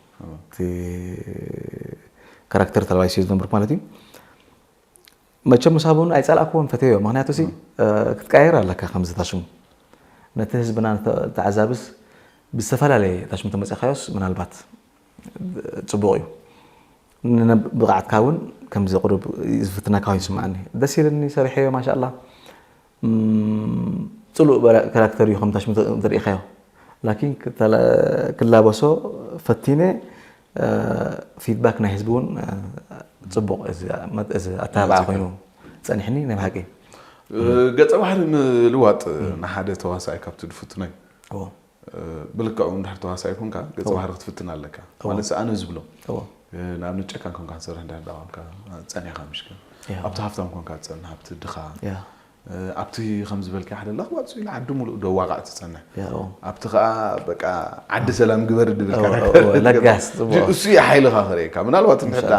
እቲ ካራክተር ተላባይሲ ዝነበርኩ ማለት እዩ። መቸም ምሳብ እውን ኣይጸላእክዎን፣ ፈተዮ። ምክንያቱ ሲ ክትቀያየር ኣለካ ከምዚ ታሽሙ ነቲ ህዝብና ተዓዛብስ ብዝተፈላለየ ታሽሙ ተመጺኻዮስ ምናልባት ጽቡቕ እዩ። ብቕዓትካ እውን ከምዚ ቁሩብ ዝፍትነካ ኮይኑ ይስምዓኒ። ደስ ኢልኒ፣ ሰሪሐዮ ማሻኣላ። ጽሉእ ካራክተር እዩ ከም ታሽሙ እንተሪኢኻዮ። ላኪን ክላበሶ ፈቲነ፣ ፊድባክ ናይ ህዝቢ እውን ጽቡቕ፣ እዚ ኣተባብዓ ኮይኑ ጸኒሕኒ ናይ ብሓቂ። ገጸ ባህሪ ምልዋጥ ንሓደ ተዋሳኣይ ካብቲ ዝፍትኖ እዩ። እዎ። ብልክዑ እንድሕር ተዋሳኣይ ኮንካ ገጸ ባህሪ ክትፍትን ኣለካ። ማለት ኣነ ዝብሎ እዎ። ንኣብነት ጨካን ኮንካ ክትሰርሕ እንድሕር ዳቋምካ ጸኒሕካ ምሽከ ያ። ኣብቲ ሃፍታም ኮንካ ትጸንሕ፣ ኣብቲ ድኻ ያ። ኣብቲ ከም ዝበልካ ሓደ ለኽባጥ ኢሉ ዓዲ ሙሉእ ደዋቃዕ ትጸንሕ። ያ፣ እዎ። ኣብቲ ከዓ በቃ ዓዲ ሰላም ግበር ድብልካ እዎ፣ ነገር እዎ፣ ለጋስ፣ ጽቡቕ። እሱ እዩ ሓይልኻ ክርእየካ። ምናልባት እንድሕር ዳ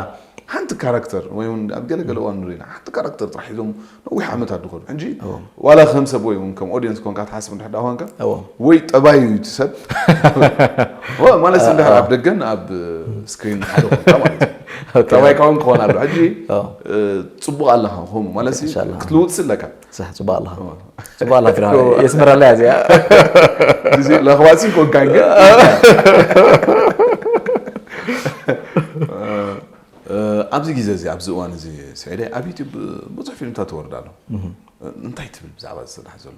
ሓንቲ ካራክተር ወይ እውን ኣብ ገለ ገለ እዋን ንሪና ሓንቲ ካራክተር ጥራሕ ሒዞም ነዊሕ ዓመታት ድኾኑ ሕጂ እዎ። ዋላ ከም ሰብ ወይ እውን ከም ኦዲየንስ ኮንካ ትሓስብ እንድሕር ዳ ኮንካ እዎ። ወይ ጠባዩ እዩ እቲ ሰብ ወ- ማለት እንድሕር ኣብ ደገን ኣብ ስክሪን ሓደ ኮንካ ማለት እዩ። ኦኬ። ጠባይካ እውን ክኾን ኣሎ ሕጂ እዎ። ጽቡቕ ኣለኻ ከምኡ ማለት ኢንሻላህ። ክትልውጥ ኣለካ። ሳሕ ጽቡቕ ኣለኻ። ጽቡቕ ኣላ ፊልም። የስምረላ እያ እዚኣ። እዚ ለኽባሲ ኮንካ ግን እ፣ ኣብዚ ግዜ እዚ ኣብዚ እዋን እዚ ስዒደ ኣብ ዩቲዩብ ብዙሕ ፊልምታት ይወርድ ኣሎ። እንታይ ትብል ብዛዕባ ዝስራሕ ዘሎ?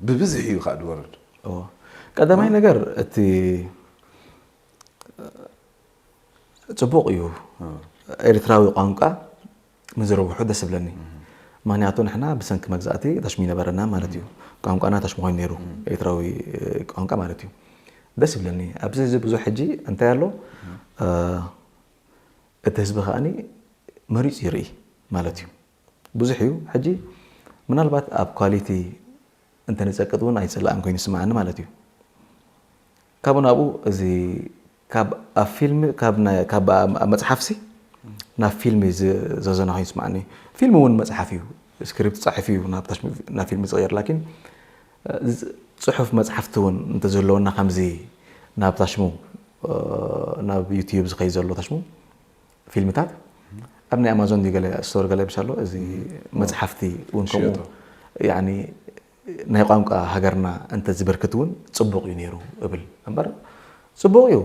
ብብዝሒ እዩ ከዓ ዝወርድ። ቀዳማይ ነገር እቲ ፅቡቕ እዩ። ኤርትራዊ ቋንቋ ምዝርግሑ ደስ ይብለኒ። ምክንያቱ ንሕና ብሰንኪ መግዛእቲ ታሽሙ ይነበረና ማለት እዩ። ቋንቋና ታሽሙ ኮይኑ ነይሩ፣ ኤርትራዊ ቋንቋ ማለት እዩ። ደስ ይብለኒ። ኣብዚ እዚ ብዙሕ ሕጂ እንታይ ኣሎ፣ እቲ ህዝቢ ከዓኒ መሪፁ ይርኢ ማለት እዩ። ብዙሕ እዩ። ሕጂ ምናልባት ኣብ ኳሊቲ እንተንፀቅጥ እውን ኣይፅላእን ኮይኑ ይስምዓኒ ማለት እዩ። ካብኡ ናብኡ እዚ ካብ ኣብ ፊልም ካብ ናይ- ካብ ኣብ መፅሓፍሲ ናብ ፊልም እዩ ዝ- ዘዘና ኮይኑ ይስምዓኒ። ፊልም እውን መፅሓፍ እዩ፣ ስክሪፕት ፃሒፉ እዩ ናብ ታሽሙ ናብ ፊልም ዝቕየር። ላኪን እ፣ ዝ- ፅሑፍ መፅሓፍቲ እውን እንተዝህለወና ከምዚ ናብ ታሽሙ እ፣ ናብ ዩቲዩብ ዝኸይድ ዘሎ ታሽሙ ፊልምታት ኣብ ናይ ኣማዞን ድዩ ገለ ስቶር ገለ ብሻሎ እዚ መፅሓፍቲ እውን ከምኡ ሽየጦ። ያኒ ናይ ቋንቋ ሃገርና እንተዝበርክት እውን ፅቡቕ እዩ ነይሩ እብል እምበር ፅቡቕ እዩ።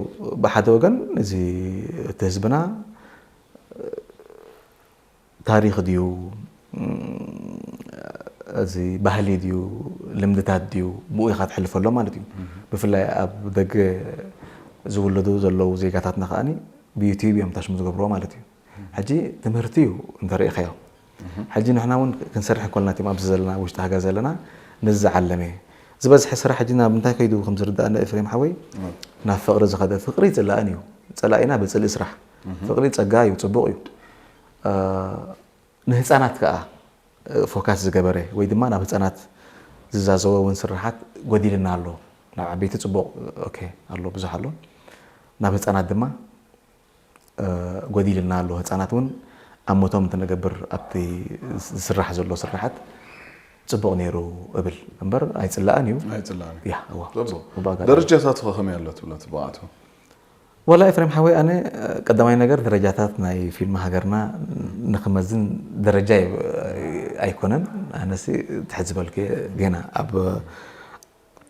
ብሓደ ወገን እዚ እቲ ህዝብና ታሪኽ ድዩ፣ እዚ ባህሊ ድዩ፣ ልምድታት ድዩ፣ ብኡ ኢኻ ትሕልፈሎም ማለት እዩ። ብፍላይ ኣብ ደገ ዝውለዱ ዘለዉ ዜጋታትና ከዓኒ ብዩቲዩብ እዮም ታሽሙ ዝገብርዎ ማለት እዩ። ሕጂ ትምህርቲ እዩ እንተሪኢኻዮ። ሕጂ ንሕና እውን ክንሰርሕ እንኮልና እቲም ኣብዚ ዘለና ውሽጢ ሃገር ዘለና ነዚ ዝዓለመ ዝበዝሐ ስራሕ ሕጂ ናብ እንታይ ከይዱ ከም ዝርዳእና ኤፍሬም ሓወይ ናብ ፍቕሪ ዝኸደ ፍቕሪ ይፅላእን እዩ። ፀላኢና ብፅልኢ ስራሕ ፍቕሪ ፀጋ እዩ፣ ፅቡቕ እዩ። ንህፃናት ከዓ ፎካስ ዝገበረ ወይ ድማ ናብ ህፃናት ዝዛዘወ እውን ስርሓት ጎዲልና ኣሎ። ናብ ዓበይቲ ፅቡቕ ኦኬ ኣሎ ብዙሕ ኣሎ። ናብ ህፃናት ድማ ጎዲልና ኣሎ። ህፃናት እውን ኣሞቶም እንትንገብር ኣብቲ ዝስራሕ ዘሎ ስርሓት ፅቡቕ ነይሩ እብል እምበር ኣይፅላእን እዩ። ኣይፅላእን እዩ። ያ እዋ ፅቡቕ። ብኣጋጣሚ ደረጃታቱ ከ ከመይ ኣሎ ትብሎ እቲ ብቕዓቱ? ወላ ኤፍሬም ሓወይ ኣነ ቀዳማይ ነገር ደረጃታት ናይ ፊልም ሃገርና ንክመዝን ደረጃ ኣይኮነን። ኣነሲ ትሕት ዝበልክ ገና ኣብ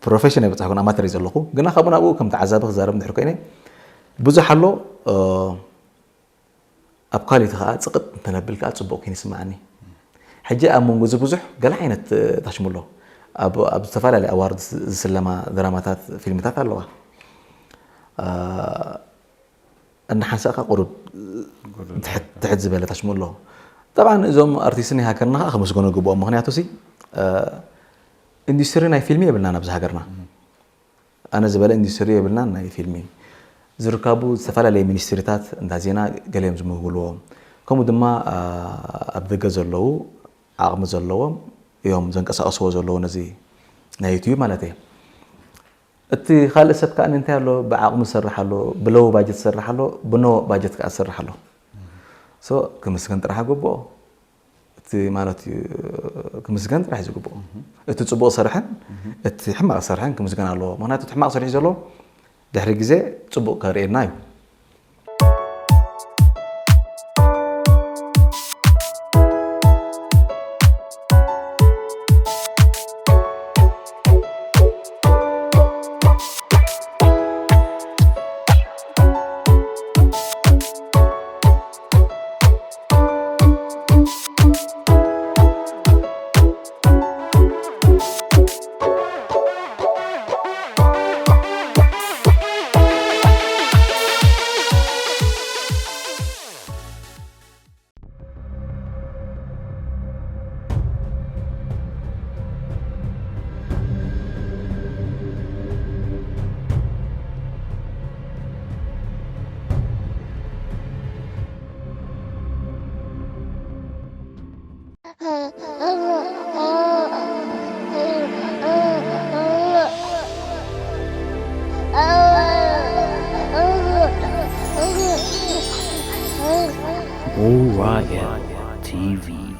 ፕሮፌሽን ኣይበፃሕኩን ኣማተር እዩ ዘለኹ። ግና ካብኡ ናብኡ ከም ተዓዛቢ ክዛረብ እንድሕር ኮይነ ብዙሕ ኣሎ። ኣብ ኳሊቲ ከዓ ፅቕጥ እንተነብል ከዓ ፅቡቕ ኮይኑ ይስምዓኒ። ሕጂ ኣብ መንጎ እዚ ብዙሕ ገለ ዓይነት ታሽሙ ኣሎ። ኣብ ኣብ ዝተፈላለዩ ኣዋርድ ዝስለማ ድራማታት ፊልምታት ኣለዋ። እንሓንሳእካ ቁሩብ ትሕት ዝበለ ታሽሙ ኣሎ። ጠብዓን እዞም ኣርቲስት ናይ ሃገርና ከዓ ክምስገኑ ይግብኦም። ምክንያቱ ሲ ኢንዱስትሪ ናይ ፊልሚ የብልናን ኣብዚ ሃገርና። ኣነ ዝበለ ኢንዱስትሪ የብልናን ናይ ፊልሚ። ዝርካቡ ዝተፈላለዩ ሚኒስትሪታት እንዳ ዜና ገሊኦም ዝምውልዎ ከምኡ ድማ ኣብ ደገ ዘለዉ ዓቕሚ ዘለዎም እዮም ዘንቀሳቐስዎ ዘለዉ ነዚ ናይ ዩትዩብ ማለት እየ። እቲ ካልእ ሰብ ከዓ እንታይ ኣሎ ብዓቕሙ ዝሰርሕ ኣሎ፣ ብለው ባጀት ዝሰርሕ ኣሎ፣ ብኖ ባጀት ከዓ ዝሰርሕ ኣሎ። ሶ ክምስገን ጥራሕ ግብኦ። እቲ ማለት እዩ ክምስገን ጥራሕ እዩ ዝግብኦ። እቲ ፅቡቕ ሰርሐን እቲ ሕማቕ ሰርሐን ክምስገን ኣለዎ። ምክንያቱ እቲ ሕማቕ ሰሪሑ ዘሎ ድሕሪ ግዜ ፅቡቕ ከርእየና እዩ። Orion T V.